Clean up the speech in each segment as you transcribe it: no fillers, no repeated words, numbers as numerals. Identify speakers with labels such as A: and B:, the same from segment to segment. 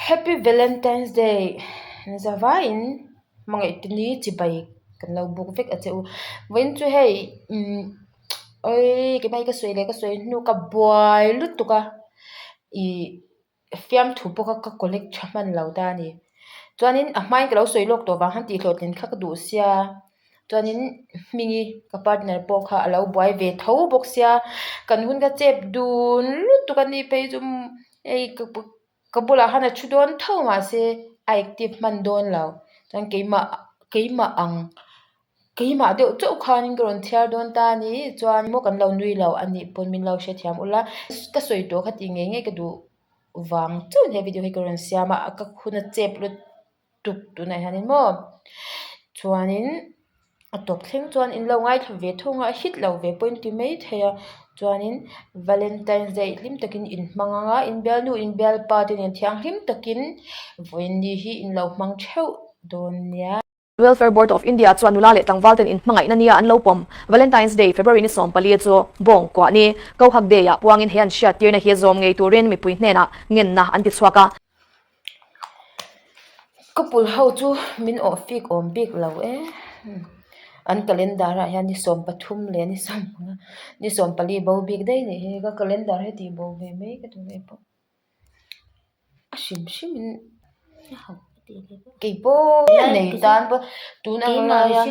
A: Happy Valentine's Day zavaiin hmangaih te ni chibai kan lo buk vek a che u. Vawiin chu hei umm awii keimah hi ka sawi leh ka sawi hnu ka buai lutuk a ih fiamthu pawh kha ka collect tha hman lo ta a ni. Chuanin a hmain ka lo sawi lawk tawh vang khan tih hlawhtlin kha ka duh sia. Chuanin Hmingi ka partner pawh kha a lo buai ve tho bawk sia kan hun kha chep dun lutuk a ni phei chu hei ka bulah khan a thu dawn tho mahse a active hman dawn lo chuan keimah keimah ang keimah deuh chauh khanin ka rawn chhiar dawn ta a ni chuan maw kan lo nui lo a nih pawn min lo hrethiam ula ka sawi tawh kha tih ngei ngei ka duh vang chauhin he video hi ka rawn siam a ka hun a chep lut. tuk tunah hianin maw chuanin a tawp thleng chuan in lo ngaithla ve thung a hit lo ve pawhin ti mai thei a chuanin valentines day hlim takin in hmang ang a in bialnu in bialpa te nen thianghlim takin vawiin ni hi in lo hmang theuh dawn nia.
B: Welfare Board of India chuan nula leh tlangval ten inhmangaihna nia an lo pawm Valentine's Day, February ni 14 chu bawng kuah ni Koh Hak Day ah puangin he an hriattirna hi zawm ngei turin mipui hnenah ngenna an ti chhuak a.
A: Couple ho chu min awh fik awm bik lo e an calendar ah hian ni 13 leh ni 15 ni 14 bo bik daih nih hi ka calendar hi tih bo ve mai ka duh ve bawk a hrim hrim in keipawh nei tan pawh tun ang laia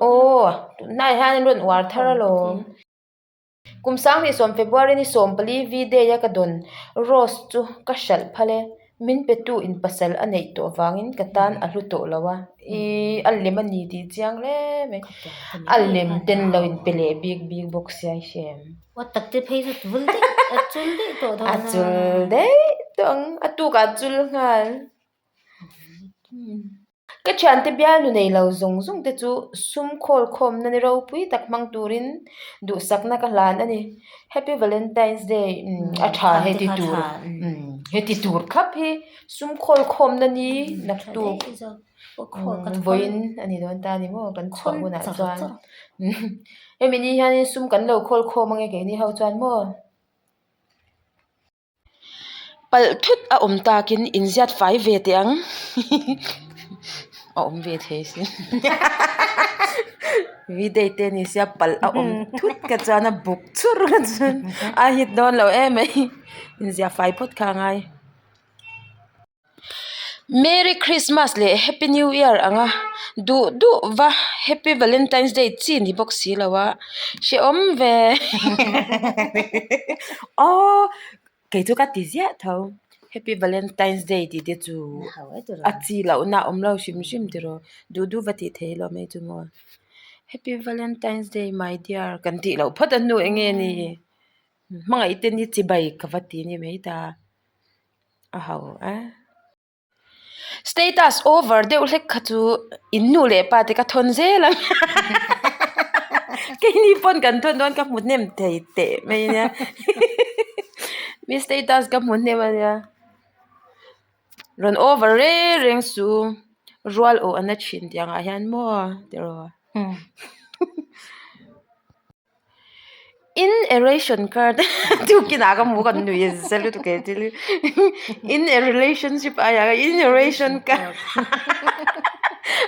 A: aw tunlai hian an rawn uar thar alawm. Kum 2010 February ni 14 V-Day a ka dawn Rose chu ka hralh phal e. Min petu in pasal a neih tawh vangin ka tan a hlu tawh lo a. Ih a lem a ni tih chiang hle mai. A lem ten lo in pe leh bik bik bawk sia i hre em.
C: A chul daih tawh
A: A chul daih tawh ang. A tukah a chul nghal. Ka thiante bialnu nei lo zawng zawng te chu sum khawl khawmna ni ropui tak hmang turin duhsakna ka hlan a ni. Happy Valentine's Day umm a tha heti tur umm heti tur thlap hi sum khawl khawmna ni naktuk vawiin a ni dawn ta a ni maw kan chhuah hunah chuan hemi ni hianin sum kan lo khawl khawm ange keini ho chuan maw. Palh thut a awm takin inziat fai ve teh ang a awm ve thei sin V-day te ni sia palh a awm thut ka chuan a buk chur ka chuan a hit dawn lo em mai inziah fai phawt kha a ngai. Merry Christmas leh Happy New Year anga duh duh va Happy Valentine's Day chi ni bawk si lo a hrehawm ve aw kei chu ka ti ziah tho Happy Valentine's Day tih te chu a chi lohna a awm lo hrim hrim tiraw duh duh va tih theih loh mai chu maw Happy Valentine's Day my dear kan tih loh phawt a hnu eng nge ni hmangaih te ni chibai ka va ti ni mai ta. A ho a. Status over deuh hlek kha chu in nu leh pa te ka thawn zel ang keini pawn kan thawn dawn ka hmu hnem thei teh mai ania mi status ka hmu hnem ania rawn over reng reng suh rual awh a na thin tih angah hian maw tiraw. In a ration card tukinah ka hmu ka nui a za lutuk e thil hi in a relationship aiah in a ration card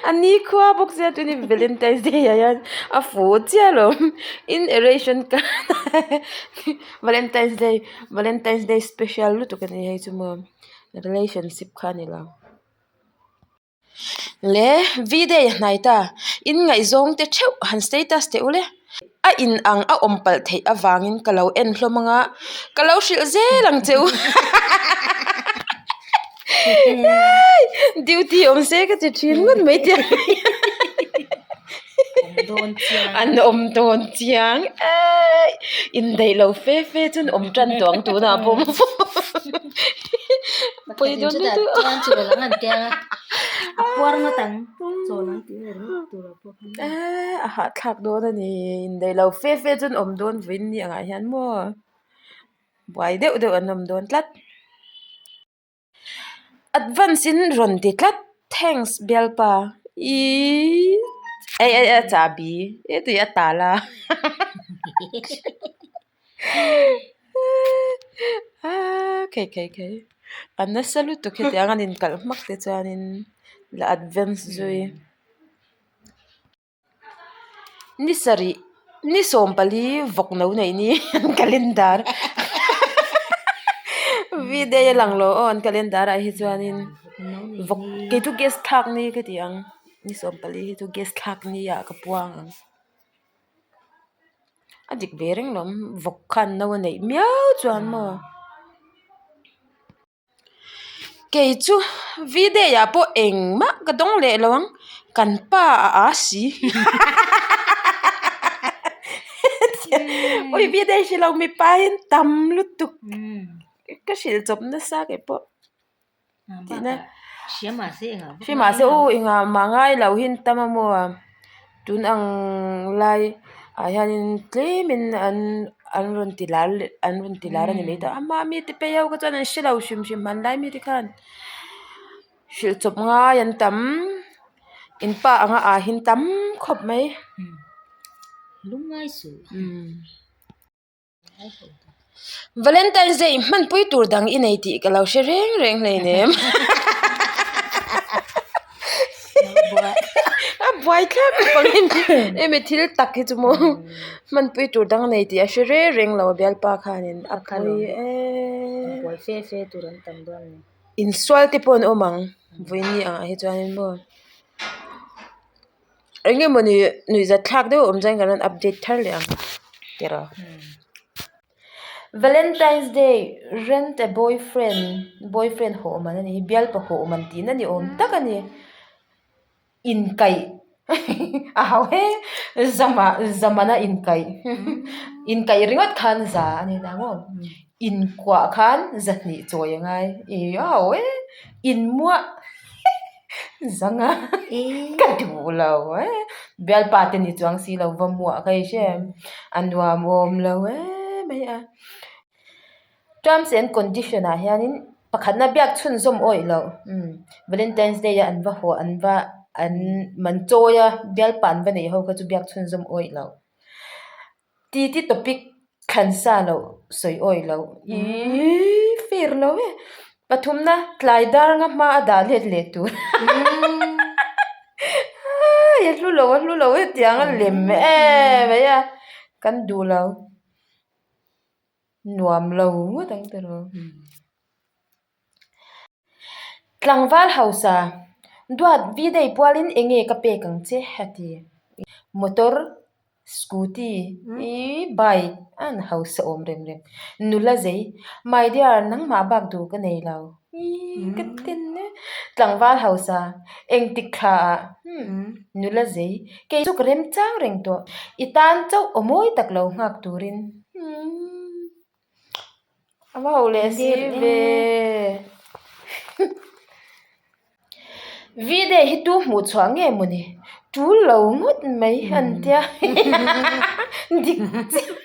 A: a ni khua bawk sia tuni valentine's day ah hian a fuh chiah alawm in a ration card valentine's day valentine's day special lutuk a ni hei chu maw relationship kha a ni lo. Le V-day a hnai ta, in ngaihzawng te theuh han status teh ule. A in ang a awm palh theih avangin ka lo en hlawm anga ka lo hrilh zel ang che u. Duty awm se ka ti thin ngawt mai te. An awm dawn chiang eii indaih lo fe fe chu an awm tan tawh ang tunah pawh pawi dawn lutuk eee a hahthlak dawn a ni indaih lo fe fe chu an awm dawn vawiin ni angah hian maw buai deuh deuh an awm dawn tlat. Advance in rawn ti tlat thanks bialpa ihh ei ei a chahbi e tui a tal a. Khei khei khei. A nasa lutuk hetiang an inkalh hmak te chuanin la advance zui. Ni sarih ni 14 vawk no neih ni an calendar V-day a lang lo aw an calendar ah hi chuanin vawk kei chu gas thlak ni ka ti ang ni 14 hi chu gas thlak ni ah ka puang ang a dik ve reng lo vawk khan no a neih miau chuan maw. Kei chu V-day ah pawh engmah ka dawng leh lo ang, kan pa a a si. Ui V-day hre lo mipa hian tam lutuk ka hrilh chawp nasa kei pawh. Tihna hria mahse u engah mah ngai lo hi an tam a maw tun ang lai ah hianin tlemin an an rawn ti lar leh an rawn ti lar a ni mai ta ama mite phei ho kha chuan an hre lo hrim hrim hmanlai mite khan hrilh chawp ngai an tam in pa anga ah hi an tam khawp mai. Valentine's Day hmanpui tur dang i nei tih ka lo hre reng reng hleinem. A buai thlak khawp ang hemi thil tak hi chu maw hmanpui tur dang a nei tih a hre reng reng lo a bialpa khanin a pui e. Insual te pawh an awm ang vawiin ni angah hi chuanin maw. Eng emawni nuihzat thlak deuh a awm chuan kan rawn update thar leh ang tiraw. Valentine's Day rent a boyfriend boyfriend hawh man a ni hi bialpa hawh man tihna ni awm tak a ni inkaih a hau he zamah zamana inkaih inkaih ringawt khan za a ni ta maw inkuah khan zahnih chawi a ngai ih a hau e inmuah. Zanga ka duh lo e bialpa te ni chuang si lo va muah ka i hre em a nuam awm lo em mai a terms and condition ah hianin pakhatna biak chhunzawm awih loh umm valentine's day a an va haw an va an man chawi a bialpa an va neih ho kha chu biak chhunzawm awih loh. Titi topic thlan sa loh sawi awih loh iiii fair lo e pathumna tlai dar nga hma a dah let leh tur a hlu lo a hlu lo hetiang a lem em mai a kan duh lo nuam lo ngawt ang tiraw. Tlangval hausa, Duat V-day pualin eng nge ka pek ang che? a ti. Motor, scooty, ih bike an hausa awm rem rem. Nula zei, My dear, nangmah bak duh ka nei lo. Ih ka ten e. Tlangval hausa, Engtik thla ah? Hmm. Nula zei, Kei chu ka remchang reng tawh. I tan chauh aw mawi tak lo nghak turin. Hmm. A va ho leh si ve. V-day hi tu hmuh chhuah nge maw ni? Tul lo ngawt mai an tia. Dik chiah.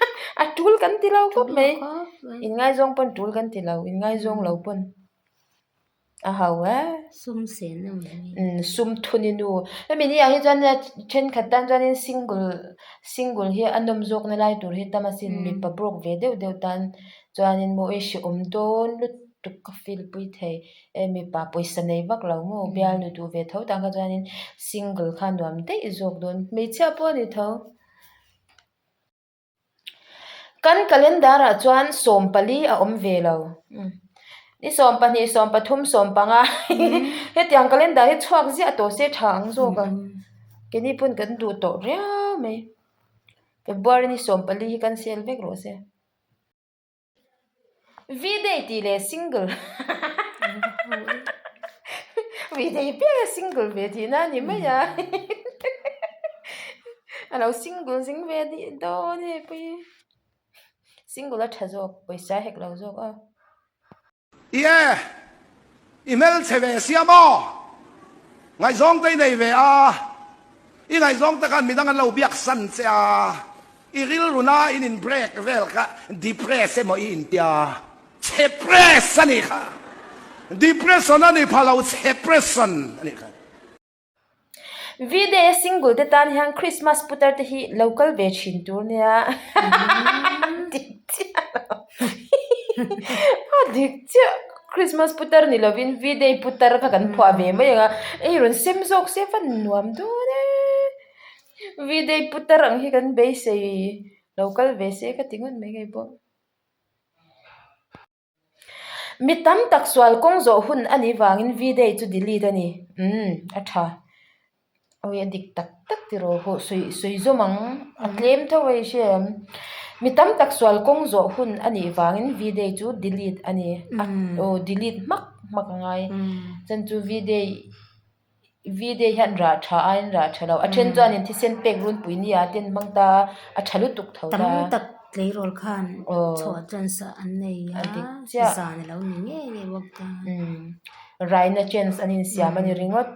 A: A tul kan ti lo khawp mai. Inngaizawng pawn tul kan ti lo, inngaizawng lo pawn. A ho e.
C: Sum sen a awm
A: e. Umm sum thun i nu. Hemi ni ah hi chuan thenkhat tan chuanin single single hi a nawm zawkna lai tur hi tam asin mipa broke ve deuh deuh tan chuanin maw i hrehawm dawn lutuk ka feel pui thei e mipa pawisa nei vak lo maw bialnu duh ve tho tan kha chuanin single kha nuam daih zawk dawn hmeichhia pawh a ni tho. Kan calendar ah chuan 14 a awm ve lo. Ni 12, 13, 15 hetiang calendar hi chhuak ziah tawh se tha ang zawk a. Keini pawn kan duh tawh riau mai. February ni 14 hi cancel vek rawh se. V-day tih leh single V-day piang a single ve tihna a ni mai a a lo single zing ve dih dawn e pui single a tha zawk pawisa hek lo zawk a.
D: Ie, i hmelchhe ve sia maw? Ngaihzawng te i nei ve a, i ngaihzawng te khan midang an lo biak san che a, i rilru na in in break vel kha depress emaw i intia, chhe press a nih kha, depression a ni pha lo, chhe pression a nih kha.
A: V-day a single te tan hian Christmas putar te hi lo kal ve thin tur nia. Dik chiah lo. A dik chiah Christmas putar ni lovin V-day putar kha kan phuah ve mai ang a, ei rawn sem zawk se va nuam dawn e. V-day putar ang hi kan beisei lo kal ve se ka ti ngawt mai ngei pawh. Mi tam tak sual kawng zawh hun a nih vangin V-day chu delete a ni. Umm a tha. Awi a dik tak tak tiraw hawh sawi sawi zawm ang a tlem tho a i hria em? Mi tam tak sual kawng zawh hun a nih vangin V-day chu delete a ni. Aw delete hmak hmak a ngai. Chuan chu V-day V-day hian rah tha aiin rah tha lo. A then chuanin thisen pek runpui ni ah te an hmang ta a, a tha lutuk tho ta.
C: Tam tak tleirawl khan chhuah chance an nei a, zan a lo ni ngei ngei bawk ta.
A: Raina chance an insiam a ni ringawt.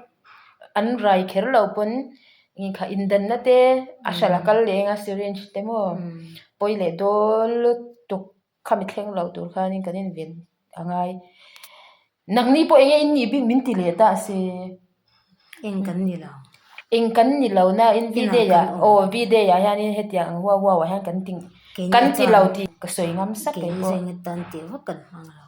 A: An rai kher lo pawn inkha indanna te a hral a kal leh eng a syringe te maw pawi leh dawn lutuk khami thleng lo tur khanin kan inven a ngai. Nangni pawh enge in nih bik min ti leh ta se.
C: Eng kan ni lo.
A: Eng kan ni lo na in V-day ah aw V-day ah hianin hetiang ang huau huau ah hian kan ti kan ti lo tih ka sawi ngam sak kei pawh.
C: Keini zawng atan tih vak kan hmang lo.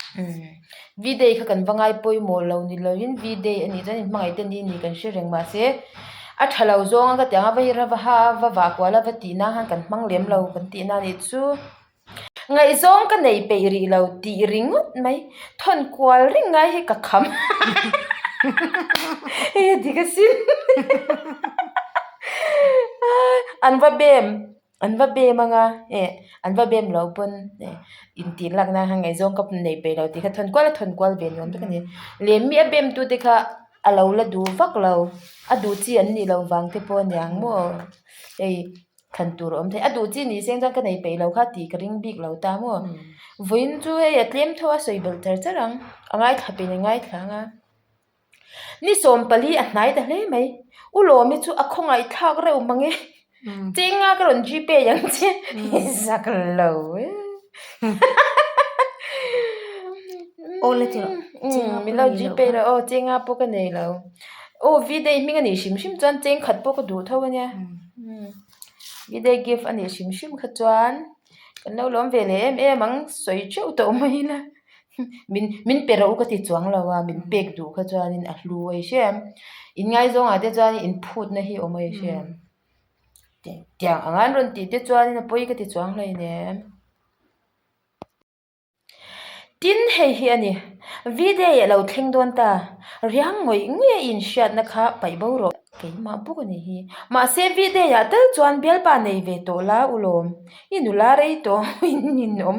A: V-day kha kan va ngai pawimawh lo ni lovin V-day a nih chuan inhmangaih te ni ni kan hre reng mahse a tha lo zawng a ka ti ang a va hi va ha a va vah kual a va tih nan khan kan hmang lem lo kan tih na nih chu. Ngaihzawng ka nei peih rih lo tih ringawt mai thawn kual reng ngai hi ka kham hei a dik asin an va bem an va bem anga eh an va bem lo pawn eh intih lak nan khan ngaihzawng ka nei peih lo tih kha thawn kual a thawn kual ve nuam tak a ni leh mi a bem tu te kha a lo la duh vak lo a duh chi an nih loh vang te pawh a niang maw hei. Thlan tur a awm thei. A duh chi ni seng chuan ka nei peih lo kha tih ka ring bik lo ta maw. Vawiin chu hei a tlem tho a sawi belh char char ang. A ngaithla pin a ngaithla ang a. Ni 14 a hnai ta hle mai. U Lawmi chu a khawngaih thlak reuh mang e. Cheng nga ka rawn gpay ang che. Zak lo e.
C: Aw la ti rawh. Cheng nga
A: Min lo gpay rawh aw cheng nga pawh ka nei lo. Aw V-day hming a nih hrim hrim chuan cheng khat pawh ka duh tho a nia. V-day gift a nih hrim hrim kha chuan kan lo lawm ve leh em em ang sawi teuh tawh mai ila min min pe rawh u ka ti chuang lo a min pek duh kha chuanin a hlu a i hria em in ngaizawng ah te chuan in phut na hi awm a i hria em tiang ang an rawn tih te chuanin a pawi ka ti chuang hleinem. Tin, hei hi a ni. V-day a lo thleng dawn ta. Riang ngawih ngawih a inhriatna kha paih bo rawh. Keimah bawk a nih hi. Mahse, V-day ah tal chuan bialpa nei ve tawh la u lawm. I nula rei tawh in inawm.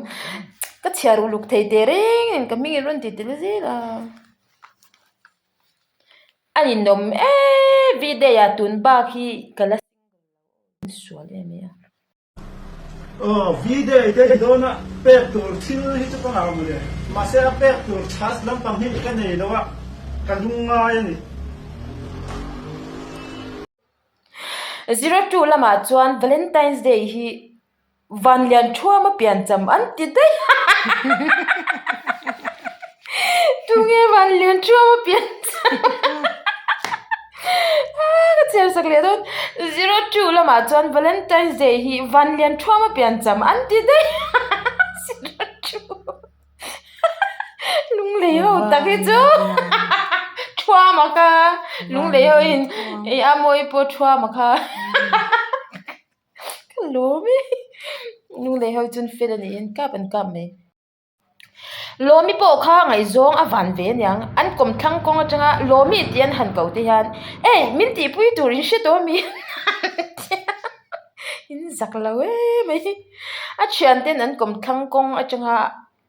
A: Ka chhiar uluk thei teh reng in ka hming in rawn ti tel zel a. A ninawm e V-day ah tun bak hi ka la sual em e a.
E: Aw, V-Day te hi dawna pek tur thil hi chu ka ngah mawle. Mahse a pek tur chhas lampang hi ka nei lo a, ka lungngai a ni.
A: 02 lamah chuan Valentine's Day hi Vanlian Thuama piancham an ti daih a. Tunge Vanlian Thuama piancham? Ka chhiar sak leh dawn. 02 lamah chuan Valentine's Day hi Vanlian Thuama piancham an ti daih a. 02 Lunglei ho tak hi chu Thuama kha Lunglei ho in ei a mawi pawh Thuama kha. Ka lawm e. Lunglei ho chuan fel a niin kap an kap mai. Lawmi pawh kha ngaihzawng a van ve aniang. An kawmthlang kawng atanga Lawmi tih an han ko te hian Ei min tihpui tur in hre tawh ami? In zak lo em mai. A thian ten an kawmthlang kawng atanga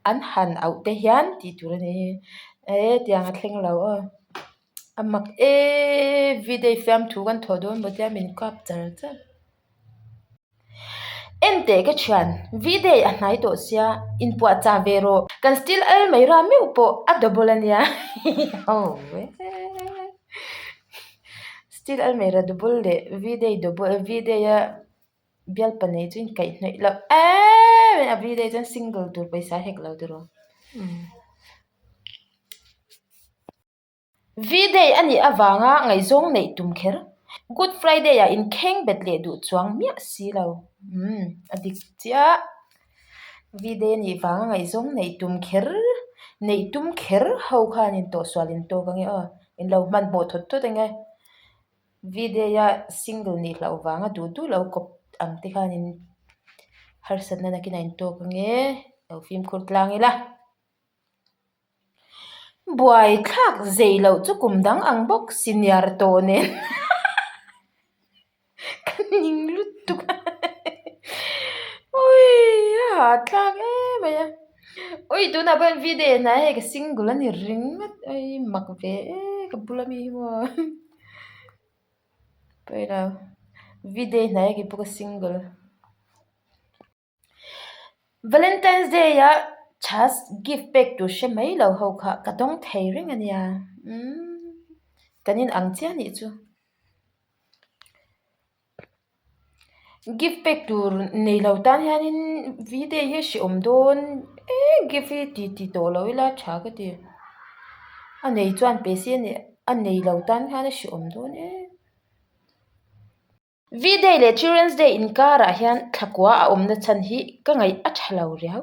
A: an han auh te hian tih tur a ni. E tiang a thleng lo aw. A mak e V-day fiamthu kan thawh dawn maw tia min kap char char. En teh ka thian, V-day a hnai tawh sia, inpuah chah ve rawh. Kan steel al mai ra meuh pawh a double a nia ho e. Steel al mai ra double leh V-day double V-day a bialpa nei chu inkaihhnawih loh em em a V-day chuan single tur pawisa hek lo tiraw. V-Day a nih avanga ngaihzawng neih tum kher. Good Friday ah inkheng bet leh duh chuang miah si lo. Umm, a dik chiah. V-Day a nih vanga ngaihzawng neih tum kher. Neih tum kher ho khan in tawhsual in tawk ange aw. In lo hmanhmawh thawt thawt ange. V-day-a single nih hlauh vanga duh duh lo kawp ang te khanin harsatna nakin a intawk ange lo fimkhur tlang ila. Buaithlak zei loh chu kum dang ang bawk senior tawh nen ka ning lutuk a awii a hahthlak em mai a awii tunah pawh hian V-day ah hnai hei ka single a ni ringawt awii mak ve e ka bula mi hi maw pawilo V-day hnai ah keipawh ka single. Valentine's Day ah chhas gift pek tur hre mai lo ho kha ka dawng thei reng a nia umm kan in ang chiah nih chu. Gift pek tur nei lo tan hianin V-day hi a hrehawm dawn e gift hi ti ti tawh lo ila tha ka ti a nei chuan pe se a nei lo tan khan a hrehawm dawn e. V-Day leh Children's Day inkarah hian thlakua a awmna chhan hi ka ngaih a tha lo riau.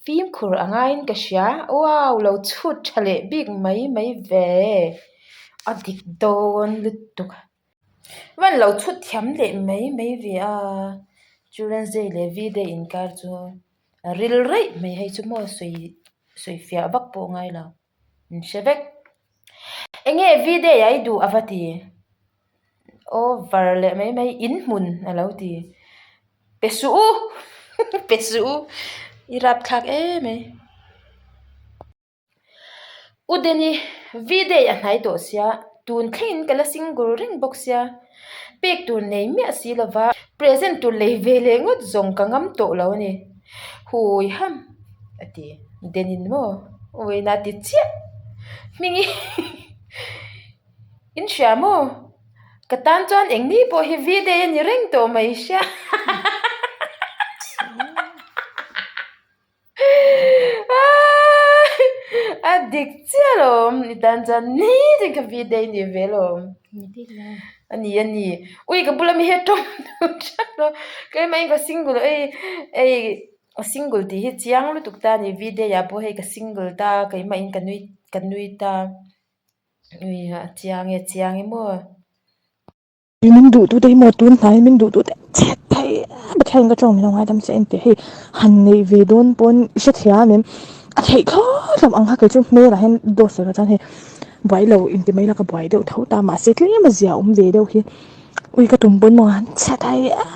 A: Fimkhur a ngaiin ka hria, wow lo chhut tha leh bik mai mai ve, a dik dawn lutuk. Van lo chhut thiam leh mai mai ve a, Children's Day leh V-Day inkar chu a ril raih mai hei chu maw sawi sawi fiah vak pawh ngai lo, in hre vek. Enge V-Day ah i duh a va ti? Over leh mai mai in hmun a lo ti. Pe suh u! Pe suh u! I rapthlak em mai. U Deni, V-day a hnai tawh sia, tun thlengin ka la single reng bawk sia. Pek tur nei miah si lova, present tur lei ve leh ngawt zawng ka ngam tawh lo a ni. Hui ham! A ti. Denin maw? Awina ti chiah! Hmingi! In hria maw? Ka tan chuan eng ni pawh hi V-day a ni reng tawh mai hria. A dik chiah alawm, i tan chuan nitin ka V-day ni ve alawm. A ni a ni. Ui ka bula mi hi a tawng duh tlat a, keimah in ka single ei ei single tih hi chiang lutuk ta a ni V-day ah pawh hei ka single ta keimah in ka nui ka nui ta. Ui a chiang e chiang e maw.
F: Min duh tu te hi maw tun hnai min duh tu te chhet thei em Pathian ka tawng min lo ngaidam che engti hei han neih ve dawn pawn i hre thiam em a theih thlawt lam ang kha kei chu hmel ah hian dawt sawi loh chuan hei buai lo inti mai la ka buai deuh tho ta mahse tlem a zia awm ve deuh hi ui ka tum pawn maw han chhe thei em.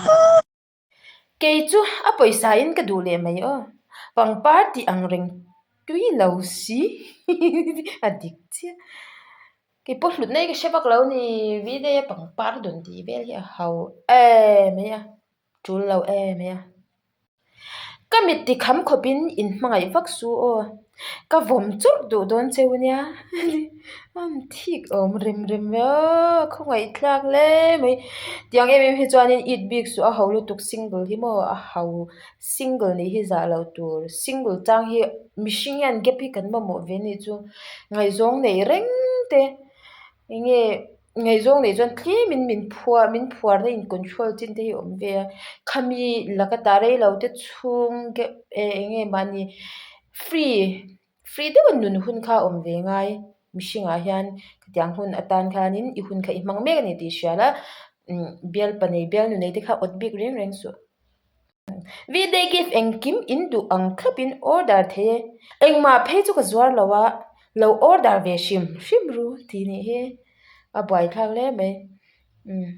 A: Kei chu a pawisa in ka duh leh mai aw. Pangpar tih ang reng tui lo si a dik chiah. Kei pawh hlutna hi ka hre vak lo ni V-day a pangpar dawn tih vel hi a ho em mai a, tul lo em mai a. Ka mit ti kham khawpin in hmangaih vak su aw. Ka vawm chawrh duh dawn cheu nia an thik awm rem rem ve aw khawngaih thlak hle mai tiang em em hi chuanin it bik suh a ho lutuk single hi maw a ho single nih hi zah loh tur single chang hi mihring hian gap hi kan mamawh ve anih chu ngaihzawng neih reng te enge ngaihzawng neih chuan tlemin min phuar min phuarna in control chin te hi a awm ve a khami laka ta rei lo te chhung te eh enge mahni free free deuh a nun hun kha a awm ve ngai mihringah hian khatiang hun atan khanin i hun kha i hmang mek a ni tih hria la umm bialpa nei bialnu nei te kha awt bik reng reng suh. V-day gift engkim in duh ang thlapin order thei e. Engmah phei chu ka zuar lo a, lo order ve hrim hrim ru tih nih hi a buaithlak hle mai. Umm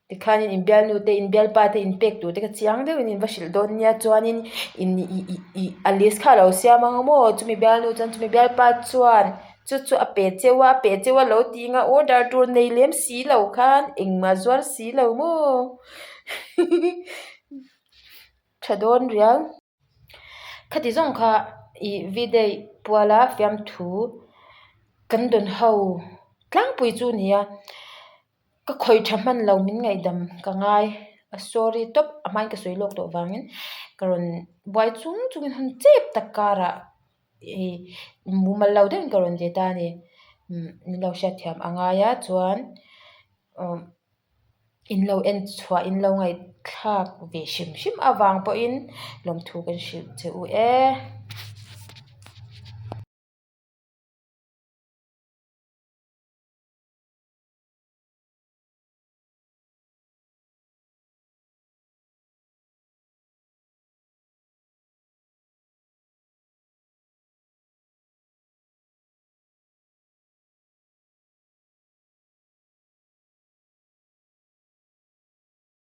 A: tikhanin in bialnu te in bialpa te in pek tur te kha chiang deuhin in va hrilh dawn nia chuanin in ih ih ih a list kha a lo siam ang maw chumi bialnu chuan chumi bialpa chuan chu chu a pe cheu a a pe cheu a lo ti ang a order tur nei lem si lo khan engmah zuar si lo maw. Tha dawn riau. Khati zawng kha ih V-day puala fiamthu kan dawn ho tlangpui chu a ni a, ka khawih tha hman lo min ngaihdam ka ngai a sorry tawp a hmain ka sawi lawk tawh vangin ka rawn buai chung chungin hun chep tak karah ih mumal lo deuhin ka rawn ve ta a ni min lo hriatthiam a ngai a chuan umm. In lo en chhuah in lo ngaihthlak ve hrim hrim avang pawhin lawmthu kan hrilh che u e.